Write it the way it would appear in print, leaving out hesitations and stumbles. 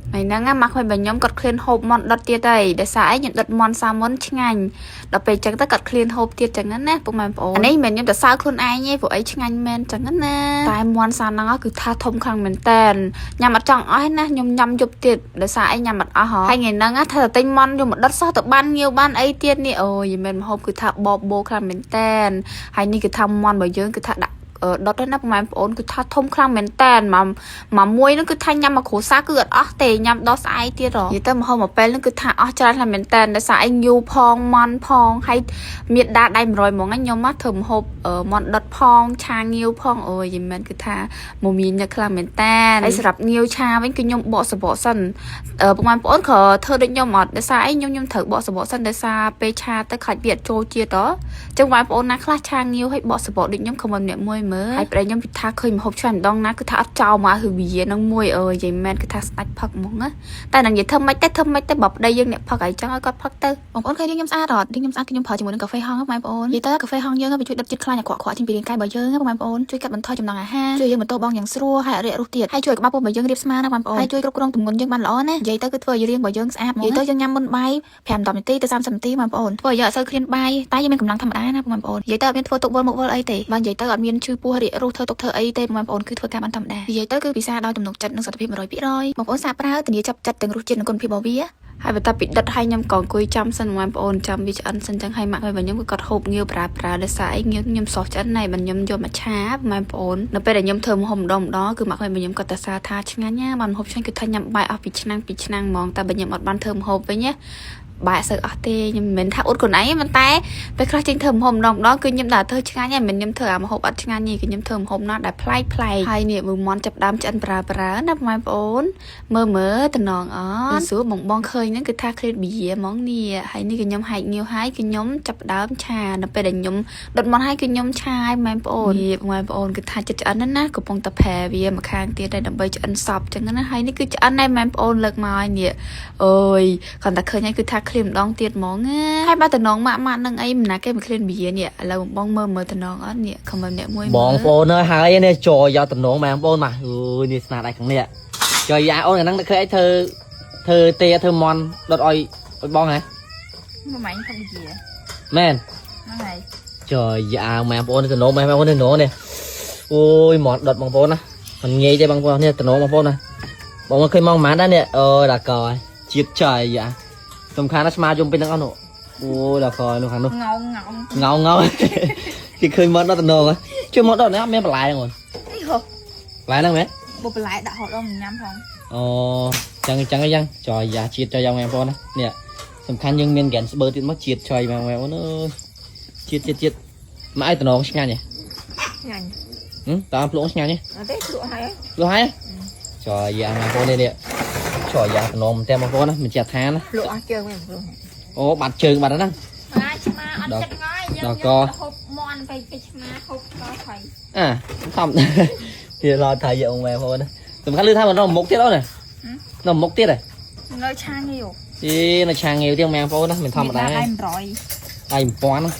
ថ្ងៃហ្នឹងណាម៉ាក់ក្មេងរបស់ខ្ញុំគាត់ឃ្លានហូបមាន់ដុតទៀតហើយដោយសារអីខ្ញុំដុតមាន់សាមុនឆ្ងាញ់ដល់ពេលចឹងទៅគាត់ឃ្លានហូបទៀតចឹងណាពុកម៉ែបងប្អូនអានេះមិនមែនខ្ញុំទៅសើខ្លួនឯងទេព្រោះអីឆ្ងាញ់មែនចឹងណាតែមាន់សាហ្នឹងគឺថាធំខ្លាំងមែនតែនញ៉ាំអត់ចង់អស់ណាខ្ញុំញ៉ាំយប់ទៀតដោយសារអីញ៉ាំអត់អស់ហ៎ហើយថ្ងៃហ្នឹងថាតែទិញមាន់យកមកដុតសោះទៅបានងាវបានអីទៀតនេះអូយមិនមែនម្ហូបគឺថាបបោខ្លាំងមែនតែនហើយនេះគឺថាមាន់របស់យើងគឺថាដាក់ដុតទៅណាពុកម៉ែបងប្អូនគឺថាធំខ្លាំងមែនតែនមកមកមួយហ្នឹងគឺថាញ៉ាំមកគ្រួសារគឺអត់អស់ទេញ៉ាំដល់ស្អែកទៀតហ៎និយាយទៅម្ហូបមួយពេលហ្នឹងគឺថាអស់ច្រើនខ្លាំងមែនតែនដោយសារអីញូផងមន់ផងហើយមានដាដៃ100ហ្មងខ្ញុំមកធ្វើម្ហូបមន់ដុតផងឆាងាវផងអូយមិនមែនគឺថាមមាញឹកខ្លាំងមែនតែនហើយសម្រាប់ងាវឆាវិញគឺខ្ញុំបកសបកសិនពុកម៉ែបងប្អូនក៏ធ្វើដូចខ្ញុំអត់ដោយសារអីខ្ញុំខ្ញុំត្រូវបកសបកសិនដោយសារពេលឆាទៅខាច់វាអត់ចូលជាតិហ៎ចឹងបងប្អូនណាខ្លះឆាងាវឲ្យបកសបកដូចខ្ញុំខមមិនអ្នកមួយមើលហើយប្តីខ្ញុំគឺថាឃើញម្ហូបឆ្ងាញ់ម្ដងណាគឺថាអត់ចោលមកគឺវានឹងមួយអើយយាយមែនគឺថាស្ដាច់ផឹកហ្មងណាតែនឹងនិយាយធ្វើម៉េចទៅធ្វើម៉េចទៅបើប្តីយើងអ្នកផឹកអីចឹងឲ្យគាត់ផឹកទៅ បងប្អូនឃើញរាងខ្ញុំស្អាតអត់រាងខ្ញុំស្អាតគឺខ្ញុំប្រើជាមួយនឹងកាហ្វេហងបងប្អូននិយាយទៅកាហ្វេហងយើងវាជួយដុតជាតិខ្លាញ់អាក្រក់ៗចេញពីរាងកាយរបស់យើងបងប្អូនជួយកាត់បន្ថយចំណង់អាហារជួយយើងបន្ទោបង់យ៉ាងស្រួលហើយអត់រាករូសទៀតហើយជួយឲ្យក្បាលពោះរបស់យើងរាបស្មើណាបងប្អូនហើយជួយគ្រប់គ្រងទម្ងន់យើងបានល្អណានិយាយទៅគឺធ្វើឲ្យរាងរបស់យើងស្អាតនិយាយទៅយើងញ៉ាំមុនបាយ5 10នាទីទៅ30នាទីបងប្អូនធ្វើឲ្យយើងអត់សូវឃ្លានបាយតែយើងមានកម្លាំងធម្មតាណាបងប្អូននិយាយទៅអត់មានធ្វើទុកវិលមុខវិលអីទេបើនិយាយទៅអត់មានឈឺពោះរាករូសធ្វើទុកធ្វើអីទេបងប្អូនគឺធ្វើការបានធម្មតានិយាយទៅគឺពិសាដោយទំនុកចិត្តនិងសុខភាព100%បងប្អូនសាកប្រើធានាចាប់ចិត្តទាំងរសជាតិនិងគុណភាពរបស់វា ហើយបន្ទាប់ពីដុតហើយខ្ញុំក៏អង្គុយចាំសិនបងប្អូនចាំវាឆ្អិនសិនចឹងហើយម៉ាក់ឲ្យខ្ញុំគឺគាត់ហូបងាវប្រើប្រើដោយសារអីងាវខ្ញុំសោះឆ្អិនហើយបើខ្ញុំយកមកឆាបងប្អូននៅពេលដែលខ្ញុំធ្វើម្ហូបម្ដងម្ដងគឺម៉ាក់ឲ្យខ្ញុំគាត់តែសារថាឆ្ងាញ់ណាបានម្ហូបឆ្ងាញ់គឺថាញ៉ាំបាយអស់ពីឆ្នាំងពីឆ្នាំងហ្មងតែបើខ្ញុំអត់បានធ្វើម្ហូបវិញណាបាយអត់សូវអស់ទេខ្ញុំមិនមែនថាអ៊ុតខ្លួនឯងទេប៉ុន្តែពេលខ្លះចេញធ្វើម្ហូបម្ដងម្ដងគឺខ្ញុំដល់ធ្វើឆ្ងាញ់ហើយមិនមែនខ្ញុំធ្វើអាម្ហូបអត់ឆ្ងាញ់ទេគឺខ្ញុំធ្វើម្ហូបណាដែលប្លែកប្លែកហើយនេះមើលមាន់ចាប់ដើមឆ្អិនប្រើប្រើណាបងប្អូន មើលមើលតំណងអត់សួរបងបងឃើញហ្នឹងគឺថាឃ្លាតប៊ីហ្មងនេះហើយនេះគឺខ្ញុំហែកងាវហើយគឺខ្ញុំចាប់ដើមឆានៅពេលដែលខ្ញុំដុតមាន់ហើយគឺខ្ញុំឆាយម៉ែបងប្អូននេះបងប្អូនគឺថាចិត្តឆ្អិនណាស់ណាកំពុងតែផែវាមកខាងទៀតដែរដើម្បីឆ្អិនសពចឹងណាហើយនេះគឺឆ្អិនដែរម៉ែបងប្អូនលើកមកហើយនេះអូយគ្រាន់តែឃើញហើយគឺថាឃ្លាតម្ដងទៀតហ្មងណាហើយបើតំណងម៉ាក់ម៉ាក់នឹងអីមិនណាគេមកឃ្លាតប៊ីនេះឥឡូវបងមើលមើលតំណងអត់នេះខំមើលអ្នកមួយមើល បងប្អូនអើយហើយនេះចូលយកតំណងបងប្អូនមកអើយនេះស្នាដៃខាងនេះចូលយ៉ាអូនអាហ្នឹងឃើញអីធ្វើធ្វើទេធ្វើមន់ដុតឲ្យឲ្យបងហ៎ មួយម៉ាញ់ធំជា មែន ហ្នឹងហើយ ចូលយ៉ាបងប្អូនតំណងបងប្អូនតំណងនេះអូយមន់ដុតបងប្អូនណាមិនងាយទេបងប្អូននេះតំណងបងប្អូនណាបងឃើញមកប៉ុន្មានដែរនេះអូយដល់កហើយជាតិចៃយ៉ាសំខាន់ណាស់ស្មាយំពេញទាំងអស់នោះអូយដល់កហើយនោះខាងនោះ ងងង ងោងងោគេឃើញមន់ដុតតំណងហ៎ជួយមន់ដុតនេះអត់មានបន្លែហ្នឹងអូន នេះហ៎ បន្លែហ្នឹងមែន បុបន្លែដាក់ហត់ដល់ញ៉ាំផង អូចឹងចឹងចឹងចយយ៉ាជាតិចយយ៉ាងបងប្អូនណានេះសំខាន់យើងមានហ្គេនស្បឺទៀតមកជាតិចយបងប្អូនអើយជាតិជាតិជាតិមកឲ្យតំណងឆ្ងាញ់ហ៎ ញ៉ាំ ហឹមតាមភ្លក់ឆ្ងាញ់ហ៎ អត់ទេភ្លក់ហើយ ភ្លក់ហើយចយយ៉ាបងប្អូននេះនេះចយយ៉ាតំណងមែនតើបងប្អូនណាមិនជាថាណា ភ្លក់អស់ជើងវិញភ្លក់ អូបាត់ជើងបាត់ហ្នឹង អាឆ្មាអត់ចិត្តងយយើងហូបមន់ទៅគេឆ្មាហូបកថៃ អាសំទៀតឡថៃយកបងប្អូនណាសំខាន់លឺថានៅមុខទៀតអូនណានៅមុខទៀតហ៎ នៅឆាងាវ អីនៅឆាងាវទៀតបងប្អូនណាមិនធម្មតា ដៃ ទេ 100 ដៃ1000ណា